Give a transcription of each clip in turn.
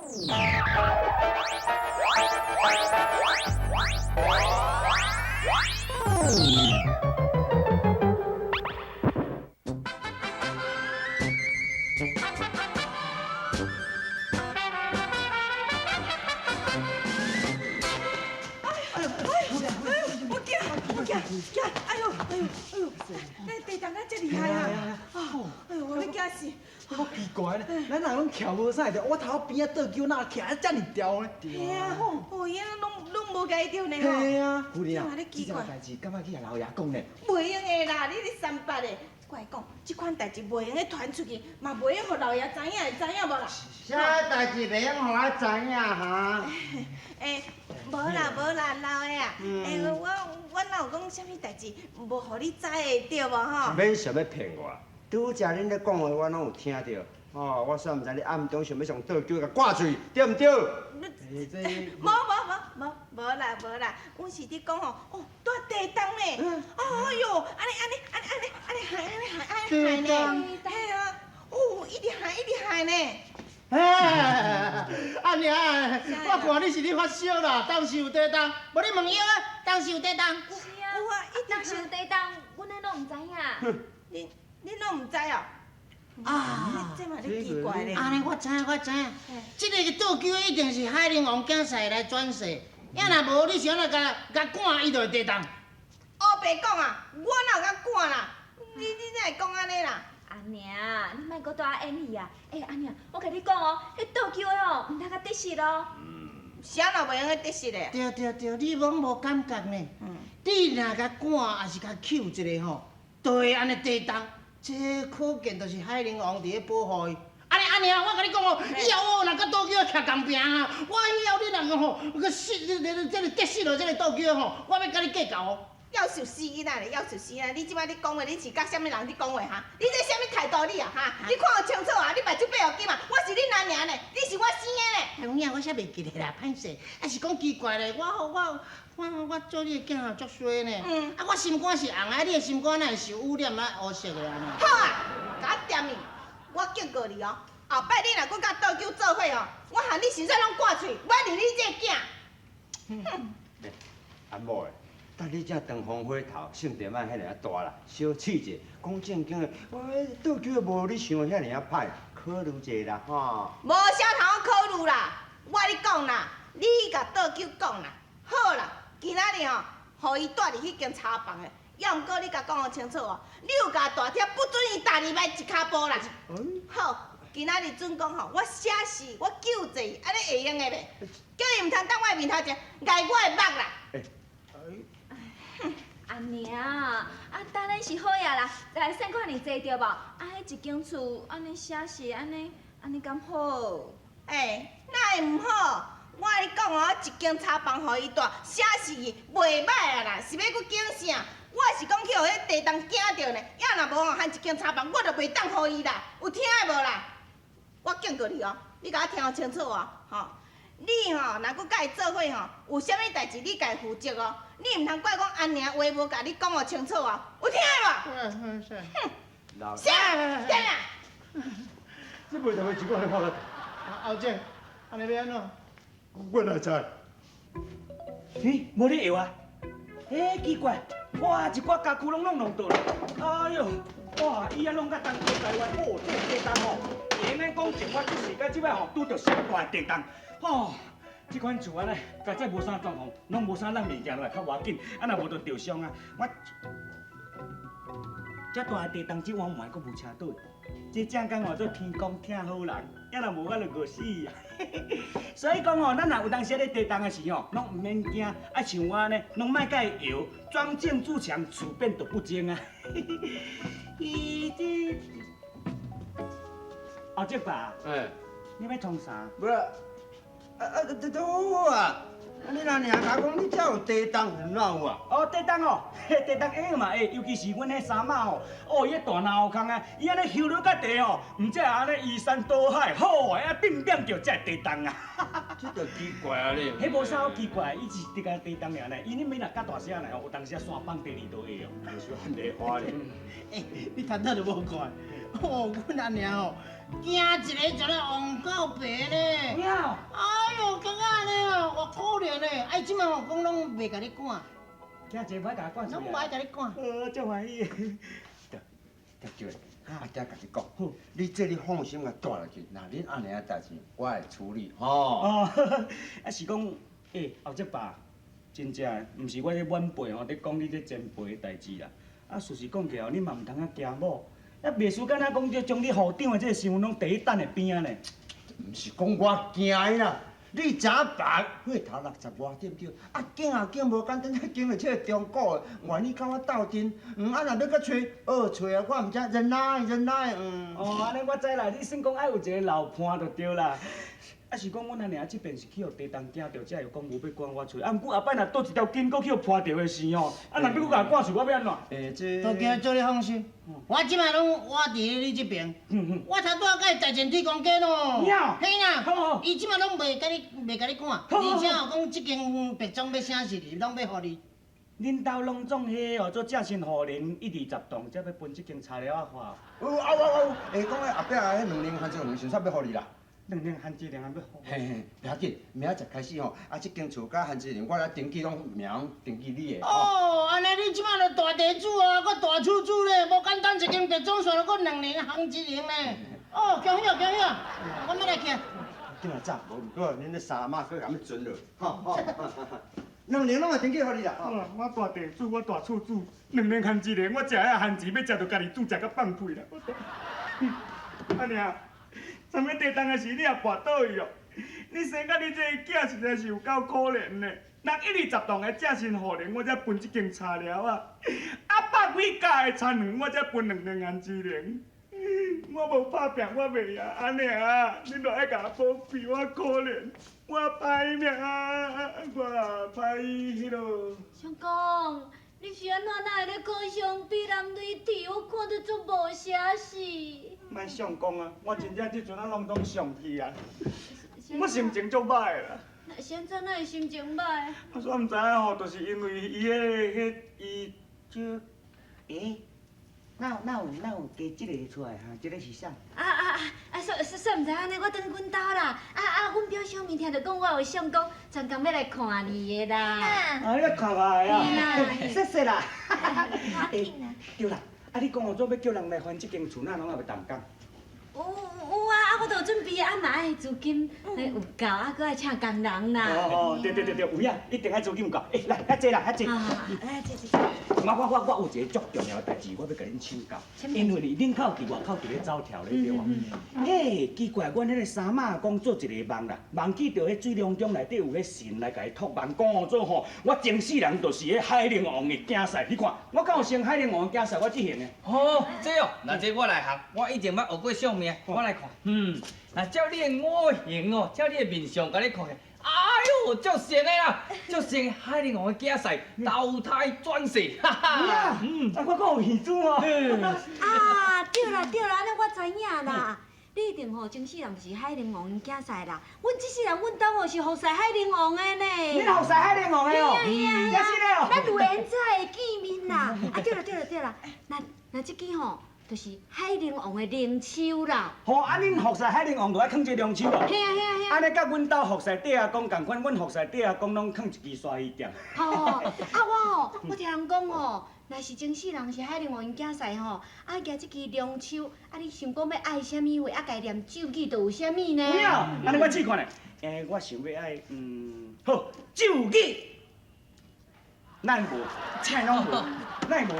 哎呦，我惊，我惊，惊！哎呦，哎呦，哎呦，那地动啊，遮厉害啊！哎呦，我欲惊死！我奇怪咧，咱人拢徛无啥会我头边仔倒勼哪徛啊遮尔牢咧？嘿啊，哦，伊拢拢无共伊著呢吼。嘿啊，夫人啊，这这件代志敢欲去共老爷讲咧？袂用的啦，你咧三八的，我来讲，这款代志袂用得传出去，嘛袂用予老爷知影，会知影无啦？啥代志袂用予我知影哈？欸，无啦无啦，老的啊，欸，我哪有讲啥物代志无予你知的对无吼？免想欲骗我，拄才恁咧讲话，我拢有听著。哦，我煞毋知你暗中想欲上倒勼共挂喙，对毋对？无无无无无啦无啦，阮是咧讲吼，哦，蹛地动呢，哎哟，按呢按呢按呢按呢按呢害按呢害按呢害呢，嘿啊，哦，一直害一直害呢。哎，阿娘，我看你是咧发烧啦，当时有地动，无你问伊啊，当时有地动。是啊，有啊，一当时有地动，阮彼拢毋知影。恁恁拢毋知哦？啊，这嘛咧奇怪咧。按呢我知我知，这个倒勼一定是海陵王囝婿来转世，啊若无你是按怎共共赶，伊就会地动。乌白讲啊，我哪有共赶啦？你哪会讲按呢啦？阿娘，你莫阁蹛演戏啊！欸，阿娘，我共你讲哦，彼倒勼的哦，毋通共得失哦。是按怎袂用得得失的？对对对，你拢无感觉呢？你若共赶，抑是共抾一下吼，就会按呢地动。这可见就是海陵王伫咧保护伊。按呢阿娘，我共你讲哦，以后我若佮倒勼徛仝边啊，我以后你若讲吼，佮失这个得失落这个倒勼吼，我欲佮你计较哦。夭寿死囡仔咧，夭寿死囡仔！你这摆咧讲话，你是佮啥物人咧讲话哈？你这啥物态度你啊哈？你看予清楚啊！你目睭闭予紧嘛？我是恁阿娘咧，你是我生的咧。有影我才袂记得啦，歹势，啊是讲奇怪咧，我我我我做你的囝足衰呢。啊，我心肝是红的，你的心肝哪会受污染啊乌色的按呢？好啊，共我恬去，我警告你哦，后摆你若阁佮倒勼做伙哦，我和你实在拢挂喙，我认你这个囝。哼！阿某的。等你这长风火头，性地莫遐尔啊大啦，小试一下，讲正经的，我倒勼的无你想的遐尔啊歹，考虑一下啦吼。无啥通好考虑啦，我咧讲啦，你共倒勼讲啦，好啦，今仔日吼，予伊蹛伫彼间茶房的，犹毋过你共讲予清楚哦，你有共大帖不准伊踏入来一跤步啦。好，今仔日准讲吼，我写诗，我救济伊，按呢会用的袂？叫伊毋通当我的面头前碍我的目啦。阿娘，啊，当然是好呀啦，来算看尔济对无？啊，彼一间厝按呢写实，按呢按呢敢好？欸，哪会毋好？我共你讲哦，一间茶房予伊蹛，写实袂歹啊啦，是欲阁拣啥？我是讲去予彼地动惊著呢，犹若无吼，含一间茶房我就袂当予伊啦，有听的无啦？我警告你哦，你共我听予清楚哦，吼！你吼若阁佮伊做伙吼，有啥物代志你家负责哦，你毋通怪讲阿娘话无共你讲予清楚哦，有听的无？哼！啥？点啊？这袂特别一个人看。阿姐，按呢欲按怎？我哪知？咦，无咧摇啊？欸，奇怪，哇，一寡家具拢弄倒咧。哎哟，哇，伊啊弄甲东倒西歪，哦，这个地动吼，会用讲从我出世到这摆吼，拄著上大的地动，吼，这款厝按呢，佳哉无啥状况，拢无啥落物件落来较无要紧，啊若无就著伤啊。我遮大的地动，这碗糜阁无车倒，这正刚换做天公疼好人，犹若无我就饿死啊。所以讲吼，咱若有当时咧地动的时吼，拢毋免惊，啊像我按呢，拢莫共伊摇，装静自强，处变就不惊啊。伊这后叔爸，欸，你欲创啥？无啦，啊啊，这好啊！啊，你阿娘共我讲，你遮有地动，哪有啊？哦，地动哦，嘿，地动会嘛会，尤其是阮彼三妈吼，哦，伊彼大脑空啊，伊按呢挕落甲地吼，毋才会按呢移山倒海，好啊，变变著才会地动啊。这就奇怪啊咧。彼无啥好奇怪，伊是伫共地动尔呢，伊恁免若较大声来吼，有当时啊山崩地裂都会哦。就是汉地花咧。欸，你谈到就无怪，哦，阮阿娘吼，惊一个就咧王狗白咧。有影哦。哎哟，敢按呢哦，偌可憐呢，哎，這擺吼講攏袂共你趕，驚一個歹共我趕攏無愛共你趕。足歡喜的。對，對，阿嗲共你講，你這你放心共帶落去，若恁按呢仔代誌，我會處理吼。哦，啊是講，欸，後叔爸，真正的，毋是我咧晚輩吼，咧講你這前輩的代誌啦。啊，事實講起來，你嘛毋通啊驚某，啊，袂輸敢若講這將你戶長的這個身份攏佇你等的邊仔呢。毋是講我驚伊啦，你知影白火頭六十外對毋對？啊，驚啊驚無簡單，驚著這個中古的，願意佮我鬥陣。啊，若欲閣揣，好揣啊，我毋知忍耐忍耐，嗯。哦，按呢我知啦，你算講愛有一個老伴就對啦。啊是講阮阿娘這邊是去予地動驚著，才會講無欲趕我揣。啊，毋過後擺若倒一條筋閣去予破著的時吼，啊，若欲閣共趕出，我欲按怎？欸，這。都驚做你放心，我這擺攏我佇你這邊，我頭拄仔佮伊在前對講過咯。嘿啦，伊這擺攏袂共你袂共你趕，而且哦講這間白莊欲寫實哩，攏欲予你。恁兜攏總彼個哦，做正身予人一二十棟，才欲分這間柴寮仔花。有有有，欸，講彼後壁彼兩年番薯園想煞欲予你啦。兩年番薯園欲予。嘿嘿，袂要緊，明仔載開始吼，啊，這間厝佮番薯園，我來登記攏名登記你的。哦，按呢你這擺就大地主啊，閣大厝主咧，無簡單一間白莊線閣兩年番薯園咧。哦，恭喜哦，恭喜哦，我欲來去。緊來走，無毋過恁這三媽閣共欲存落，吼吼。兩年攏會登記予你啦。我大地主，我大厝主，兩年番薯園，我食遐番薯，欲食就家己煮，食甲放屁啦。阿娘。啥物地動的時，你也跋倒去哦？你生甲你這个囝實在是有夠可憐的。人一二十棟的正身予人，我才分這間柴寮仔；啊，百幾甲的田園，我才分兩兩番薯園。我無拍拚，我袂贏。阿娘啊，你著愛共我保庇，我可憐，我歹命，我歹彼囉。相公，你是按怎哪會咧哭相比男女啼？我看著足無寫實。莫相公啊！我真正這陣啊，攏總上去啊，我心情足歹啦。是按怎哪會心情歹？我煞毋知影吼，就是因為伊彼个彼伊這，欸，哪有加這个出來哈？這个是啥？啊啊啊！啊，煞煞煞毋知按呢，我轉阮兜啦。啊啊！阮表小妹聽著講我有相公，專工欲來看你的啦。啊，你來看我的啊？謝謝啦。欸，對啦。啊！你講哦，做欲叫人來還這間厝，哪攏猶未動工？有有啊！啊，我都有準備啊，嘛愛資金有夠，啊，閣愛請工人啦。哦哦，對對對對，有影，一定愛資金有夠。欸，來，較濟啦，較濟。來，坐坐。我我我有一个足重要的代誌，我欲共恁請教。因為恁口佇外口佇咧走跳咧，對無？嘿，奇怪，阮彼个三媽講做一个夢啦，夢見著彼水龍宮內底有彼神來共伊託夢，講做吼，我前世人就是彼海陵王的囝婿。你看，我敢有生海陵王的囝婿，我這型的。哦，這哦，那這我內行，我以前捌學過相命，我來看。嗯，那照你的五行哦，照你的面相，共你看起來，哎喲，足像的啦，足像海陵王的囝婿，投胎轉世，哈哈。嗯，啊，我閣有耳珠哦。啊，對啦對啦，按呢我知影啦。你一定吼前世人就是海陵王𪜶囝婿啦。阮這世人阮兜吼是服侍海陵王的呢。你服侍海陵王的哦？嘿啊也是咧哦。咱有緣才會見面啦。啊，對啦對啦對啦，那那這支吼，就是海陵王的靈手啦。吼，啊，恁服侍海陵王就愛囥這龍手哦。嘿啊嘿啊嘿啊。按呢，佮阮兜服侍地阿公仝款，阮服侍地阿公攏囥一支沙魚劍。吼，啊我吼，我聽人講吼，若是前世人是海陵王𪜶囝婿吼，啊舉這支龍手，啊你想講欲愛啥物話，啊共伊念咒語就有啥物呢？有影，按呢我試看咧。欸，我想欲愛，嗯，好，咒語。咱無，菜攏無，咱無。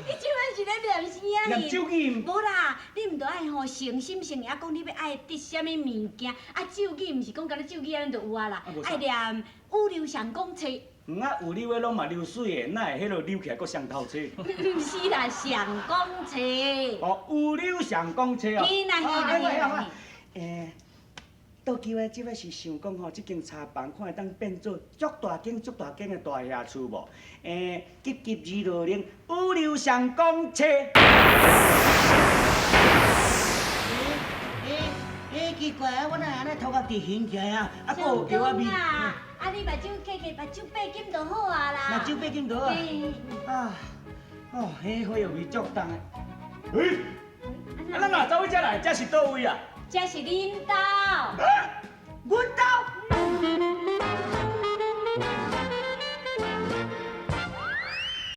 你這擺是咧念啥啊？念咒語。無啦，你毋著愛吼誠心誠意啊，講你欲愛得啥物物件，啊咒語毋是講干焦咒語按呢就有啊啦，愛念宇流上講冊。啊，有流的攏嘛流水的，哪會彼落扭起來閣雙頭車？毋是啦，上講冊。哦，有流上講冊哦。嘿啦嘿啦嘿啦。欸，倒求的這擺是想講吼，這間柴房看會當變做足大間、足大間的大廈厝無？欸，急急二落零，宇流上講冊。欸欸，奇怪啊，我哪會按呢頭殼直懸起來啊？啊，閣有藥仔味。啊，你目睭開開，目睭八金就好啊啦。目睭八金就好啊。啊，哦，彼火藥味足重的。欸，啊，咱若走去遮來，這是佗位啊？這是恁兜。